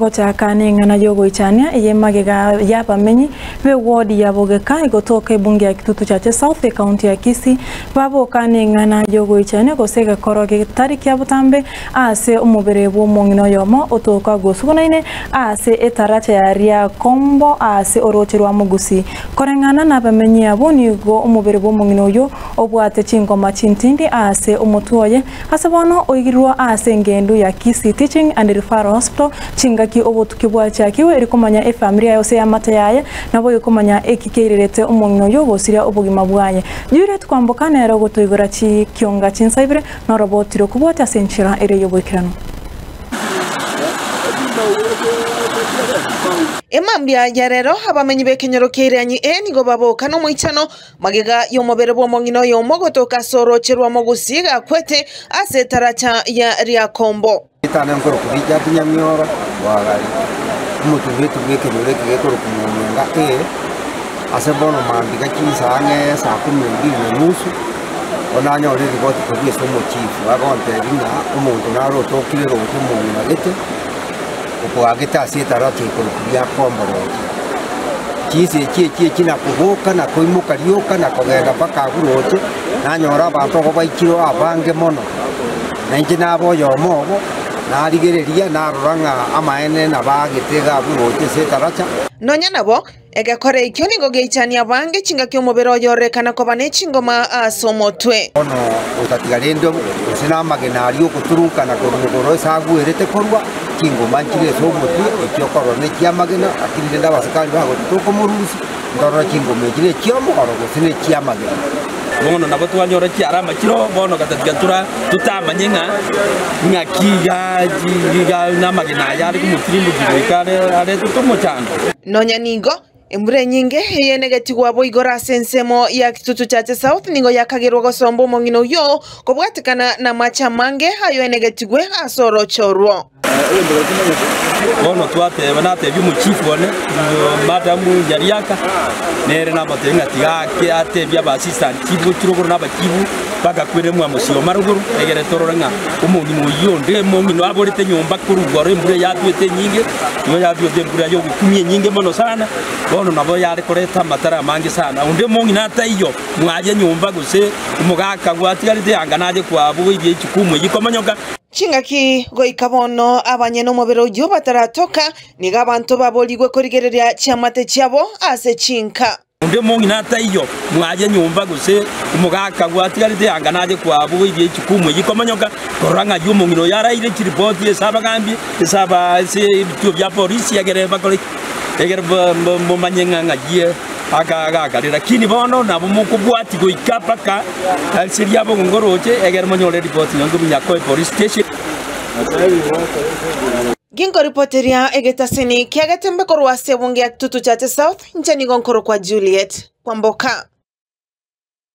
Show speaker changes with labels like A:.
A: Gochaka neng'ana y'ogoichania eye magega y'abamenyi b'ewodi ya Bogeka egotoka ebunge ya Kitutu Chache South ekaunti ya Kisii baboka neng'ana y'ogoichania gose egekoro getari kia botambe ase omobere bw'omong'ina oyomo otoka gosugunaine ase etaracha ya Riakombo ase orooche rwa Mugusi. Koreng'ana nabamenyi abwo nigo omobere bw'omong'ina oyio obwate chingoma chintindi ase omotwe oye Ase bono oigirwe ase engendu ya Kisii Teaching and Referral Hospital chingaki obotuki bwachakigwe eri komanya efamiri yaye gose eamate yaye nabo ekomanya eki keirerete omong'ina oyio gosiria obogima bwaye. Juliet Kwamboka nere ogotoigora chikionga chinsa ibere noroboti rokobwatia ase enchera ere y'oboikeranu.
B: Emambia ya rero abamenyi b'ekenyoro kia Irianyi A nigo baboka nomoichano Magega y'omobere bw'omong'ina oyomo gotoka ase orooche rwa Mogusi gakwete ase etaracha ya Riakombo.
C: Etana nkorokwa Richard Nyamioro Bwagari, omotubetu bw'ekenyoro eke gekorokwa Momenga A, ase bono mambia gachinsa ang'e saa kumi na mbili na nusu, bono nanyore eripoti korwa ase omochifu agontebia ng'a omonto nare otokire roche omong'ina gete, okoagete ase etaracha ekorokwa Riakombo roche. Chinsa echi echi echi na koboka na koimoka rioka na kogenda mpaka agwo roche, nanyora abanto igo baikire oo abange mono. Na inche nabe oyomo obo, narigereria narora ng'a amaene nabagete iga agwo roche ase etaracha.
B: Nonya nabo, egekora ekio nigo geichania abange chingaki omobere oyorekana koba ne chingoma ase omotwe.
C: Bono gotatiga rende gose namagena aria ogoturunkana korwa igoro ase agwerete korwa, Chingoma nchire ase omotwe, echio okorora nechi'amagena, lakini rende abasikari bagocha tokomorusia, ntorora chingoma echi nechi'omoro gose nechi'amagena.
D: Bono nabo twanyora chiarama chiroo, bono gatatiga tora totamanye ng'a ng'aki iga iga namagena aya are komotirimbokia goika are aretete omochando.
B: Nonya nigo, Embura enyinge eyenegetigwe boigo ase ensemo ya Kitutu Chache South nigo yakagerwa gosomba omong'ina oyio kobwatekana namache amange ayo enegetigwe ase orooche orwo.
D: Bono twateba, natebia omochifu one, Madam Nyariaka, nere namotebia ng'a tiga ake atebie aba assistant chief gochia rogoro na abachifu bagakwere mwamosi oma rogoro, egere torore ng'a omong'ina oyio onde omong'ina aborete nyomba korwa igoro embura yatwete enyinge, Nigo yatwete embura y'ogokumia enyinge mono sana, bono nabo yare koreta amatara amange sana. Onde omong'ina ataiyo mwaye nyomba gose omogaka gwatigarete anga naye kwabogoirie echukumu eyio komonyoka.
B: Chingaki goika bono abanyene omobere oyio bataratoka, nigo abanto baborigwe korigereria chiamate chiabo ase chinka.
D: Onde omong'ina taiyo mwaye nyomba gose omogaka gwatigarete anga naye kwabogoirie echukumu eyio komonyoka, korora ng'a ayio omong'ina oyo araire chiripoti ase abagambi, ase aba ase ebituo bia polisi egere bakore ki? Egere momanye ng'a ng'ayie aka agakare. Lakini bono nabo mokobwatia goika mpaka ase riabogongo roche egere monyore eripoti nonye nkobunya koe police station.
B: Ginkoripoteria egetasini kiagetembe korwa ase ebunge ya Kitutu Chache South, Inche nigo nkorokwa Juliet Kwamboka.